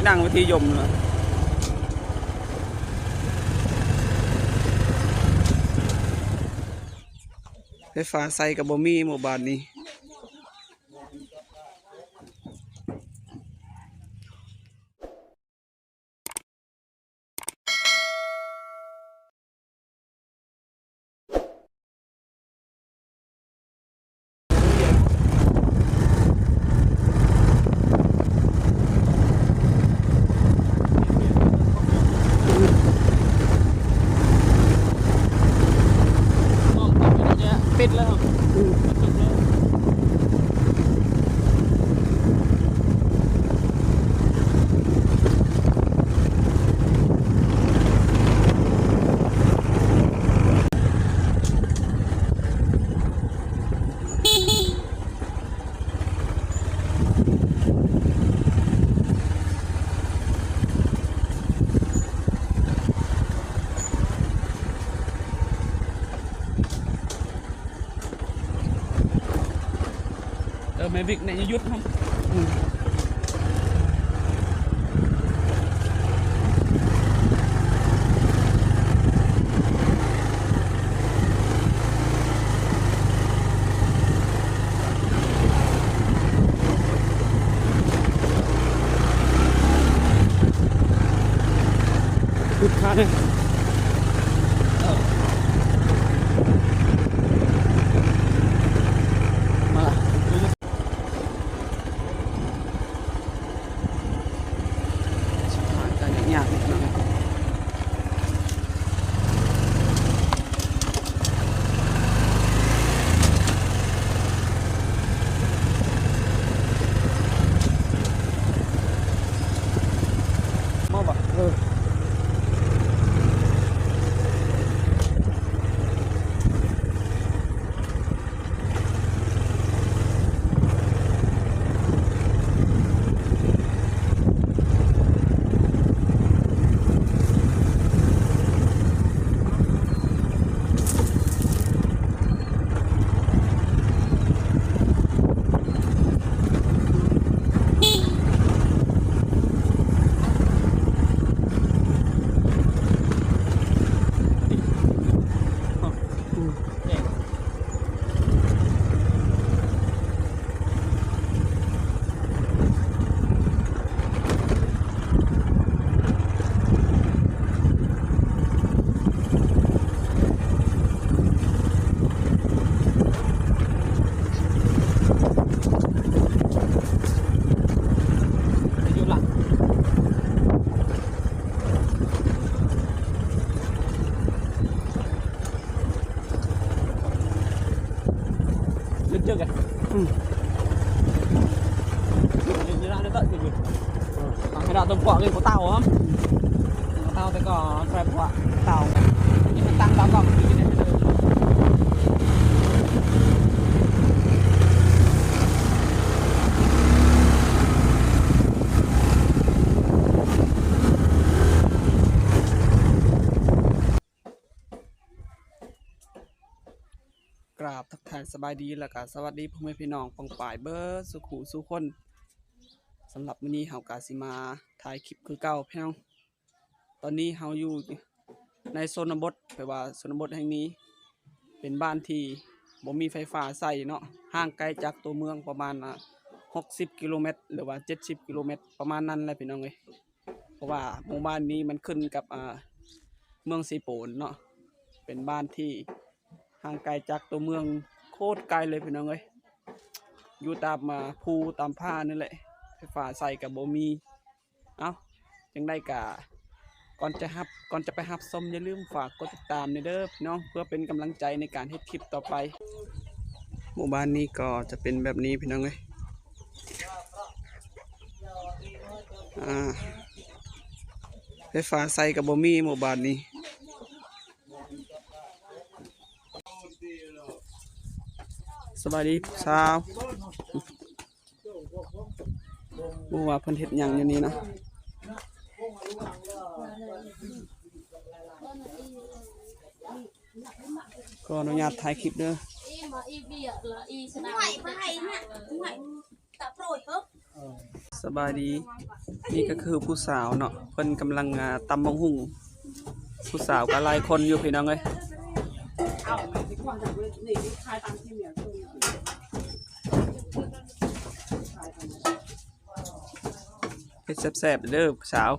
ນັ່ງເວທີຍົມ ໄຟຟ້າໃສ່ກໍບໍ່ມີໝູ່ບ້ານນີ້. ປິດແລ້ວ ປິດແລ້ວ. ເອີ ແມ່ວິກແນ່ ຢ່າຢຸດເຮົາ. ມາລະ. ມາບໍ່? ເອີ. ກາບທັກທາຍສະບາຍດີ ແລ້ວກະສະຫວັດດີພໍ່ແມ່ພີ່ນ້ອງປ້ອງປາຍເບິດສູ່ຄູ່ສູ່ຄົນ. ສຳລັບມື້ນີ້ເຮົາກະຊິມາຖ່າຍຄລິບຄືເກົ່າພີ່ນ້ອງ. ຕອນນີ້ເຮົາຢູ່ໃນຊົນນະບົດ ແປວ່າຊົນນະບົດແຫ່ງນີ້ເປັນບ້ານທີ່ບໍ່ມີໄຟຟ້າໃຊ້ເນາະ, ຫ່າງໄກຈາກຕົວເມືອງປະມານ ອາ ຫົກສິບກິໂລແມັດ ຫຼືວ່າເຈັດສິບກິໂລແມັດ ປະມານນັ້ນແຫຼະພີ່ນ້ອງເອີຍ. ເພາະວ່າໝູ່ບ້ານນີ້ມັນຂຶ້ນກັບ ອາ ເມືອງເຊໂປນເນາະ, ເປັນບ້ານທີ່ຫ່າງໄກຈາກຕົວເມືອງໂຄດໄກເລີຍພີ່ນ້ອງເອີຍ, ຢູ່ຕາມ ອາ ພູຕາມຜານີ້ແຫຼະ, ໄຟຟ້າໃຊ້ກໍບໍ່ມີ. ເອົ້າ ຈັ່ງໃດກໍ ກ່ອນຈະຮັບ ກ່ອນຈະໄປຮັບຊົມ ຢ່າລືມຝາກກົດຕິດຕາມແດ່ເດີພີ່ນ້ອງ ເພື່ອເປັນກຳລັງໃຈໃນການເຮັດຄລິບຕໍ່ໄປ. ໝູ່ບ້ານນີ້ກໍຈະເປັນແບບນີ້ພີ່ນ້ອງເອີຍ. ອາ ໄຟຟ້າໃຊ້ກໍບໍ່ມີໝູ່ບ້ານນີ້. ສະບາຍດີສາວ. ບໍ່ຮູ້ວ່າເພິ່ນເຮັດຫຍັງຢູ່ນີ້ນະ. ຂໍອະນຸຍາດຖ່າຍຄລິບເດີ. ສະບາຍດີ. ນີ້ກໍຄືຜູ້ສາວເນາະ ເພິ່ນກຳລັງ ອ່າ ຕຳບັກຫຸ່ງ. ຜູ້ສາວກໍຫຼາຍຄົນຢູ່ພີ່ນ້ອງເອີຍ. ເຮັດແຊບໆເດີຜູ້ສາວ.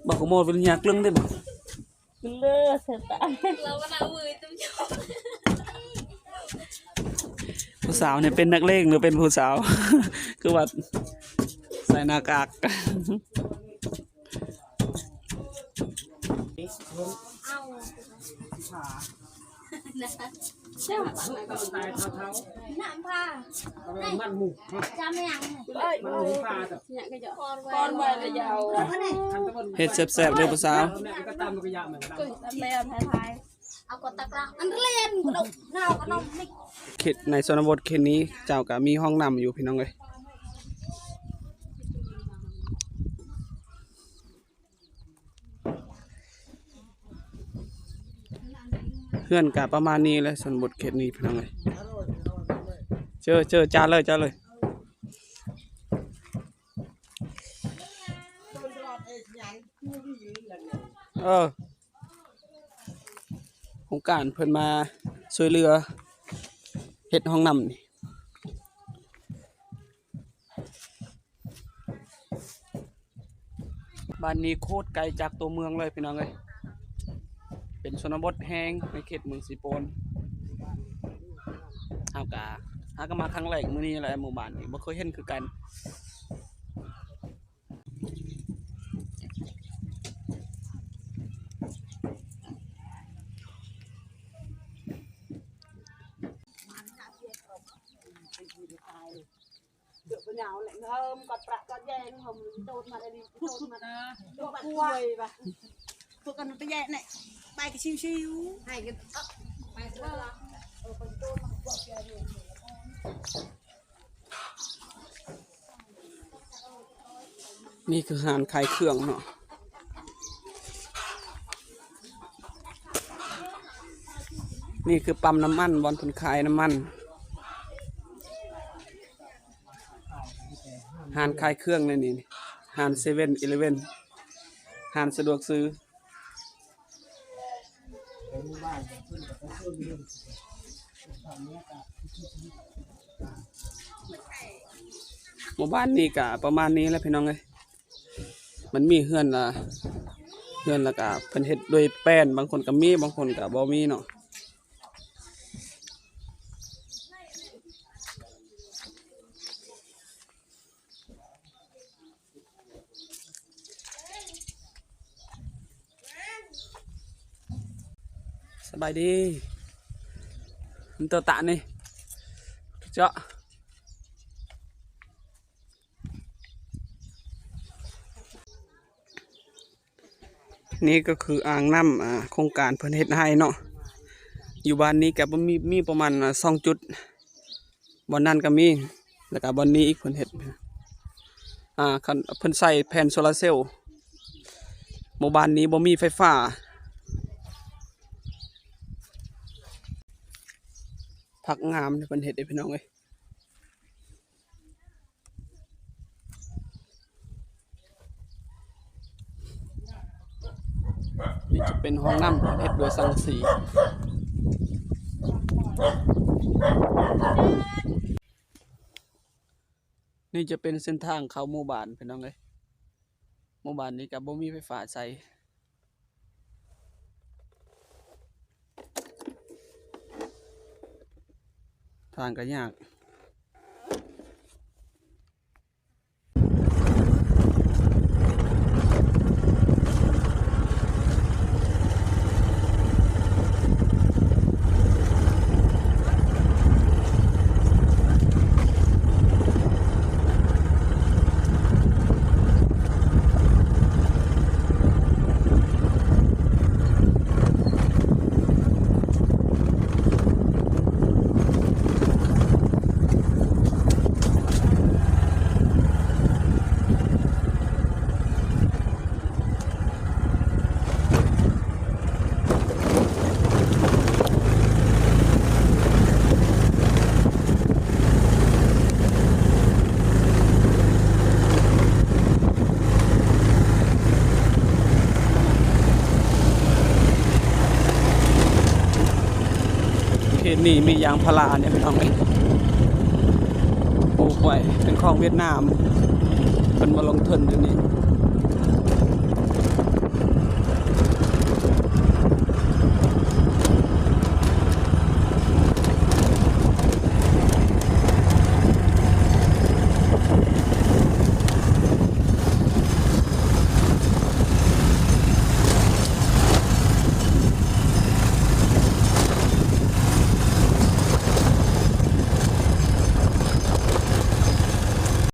ບັກໂກໂມດເປັນເຫື່ອເກິ່ງເດ້ບໍ່? ເລີເສຍຕາຍ. ຜູ້ສາວນີ້ເປັນນັກເລງ ຫຼືເປັນຜູ້ສາວ? ຄືວ່າໃສ່ໜ້າກາກ. ນ້ຳພາ ຈຳຫຍັງ? ເຮັດແຊບໆເດີຜູ້ສາວ. ເອົາກໍຕັກລາກ ອັນລຽນ ນາວກໍນອກນີ້. ເຂດໃນຊົນນະບົດເຂດນີ້ ເຈົ້າກໍມີຫ້ອງນ້ຳຢູ່ພີ່ນ້ອງເອີຍ. ເຮືອນກະປະມານນີ້ແຫຼະ ຊົນນະບົດເຂດນີ້ພີ່ນ້ອງເອີຍ. ເຈີ ເຈີ ຈ້າເລີຍ ຈ້າເລີຍ. ເອີ ໂຄງການເພິ່ນມາຊ່ວຍເຫຼືອເຮັດຫ້ອງນ້ຳນີ້. ບ້ານນີ້ໂຄດໄກຈາກຕົວເມືອງເລີຍພີ່ນ້ອງເອີຍ. ເປັນຊົນນະບົດແຮງໃນເຂດເມືອງເຊໂປນ. ເຮົາກະ ເຮົາກະມາຄັ້ງແລກມື້ນີ້ແຫຼະ ໝູ່ບ້ານນີ້ບໍ່ເຄີຍເຫັນຄືກັນ. ນີ້ຄືຮ້ານຂາຍເຄື່ອງເນາະ. ນີ້ຄືປ້ຳນ້ຳມັນ ບ່ອນເພິ່ນຂາຍນ້ຳມັນ. ຮ້ານຂາຍເຄື່ອງໃນນີ້ ຮ້ານເຊເວັນອີເລເວັນ ຮ້ານສະດວກຊື້. ໝູ່ບ້ານນີ້ກະປະມານນີ້ແຫຼະພີ່ນ້ອງເອີຍ. ມັນມີເຮືອນລະ ເຮືອນລະກະເພິ່ນເຮັດດ້ວຍແປ້ນ ບາງຄົນກະມີ ບາງຄົນກະບໍ່ມີເນາະ. ສະບາຍດີ ມັນໂຕຕະນີ້ ເຈາະ. ນີ້ກໍຄືອ່າງນ້ຳ ອ່າ ໂຄງການເພິ່ນເຮັດໃຫ້ເນາະ. ຢູ່ບ້ານນີ້ກໍມີ ມີປະມານ ອ່າ ສອງຈຸດ ບ່ອນນັ້ນກໍມີ ແລ້ວກໍບ່ອນນີ້ອີກເພິ່ນເຮັດ ອ່າ ຄັນເພິ່ນໃສ່ແຜ່ນໂຊລາເຊວ. ໝູ່ບ້ານນີ້ບໍ່ມີໄຟຟ້າ. ຜັກງາມທີ່ເພິ່ນເຮັດເດ້ພີ່ນ້ອງເອີຍ. ນີ້ຈະເປັນຫ້ອງນ້ຳເຮັດດ້ວຍສັງກະສີ. ນີ້ຈະເປັນເສັ້ນທາງເຂົ້າໝູ່ບ້ານພີ່ນ້ອງເອີຍ. ໝູ່ບ້ານນີ້ກໍບໍ່ມີໄຟຟ້າໃຊ້. ທາງກໍຍາກ. ນີ້ ເຂດນີ້ມີຢາງພາລາເດ້ພີ່ນ້ອງເອີຍ. ປູກໄວ້ ເປັນຂອງຫວຽດນາມ ເພິ່ນມາລົງທຶນຢູ່ນີ້.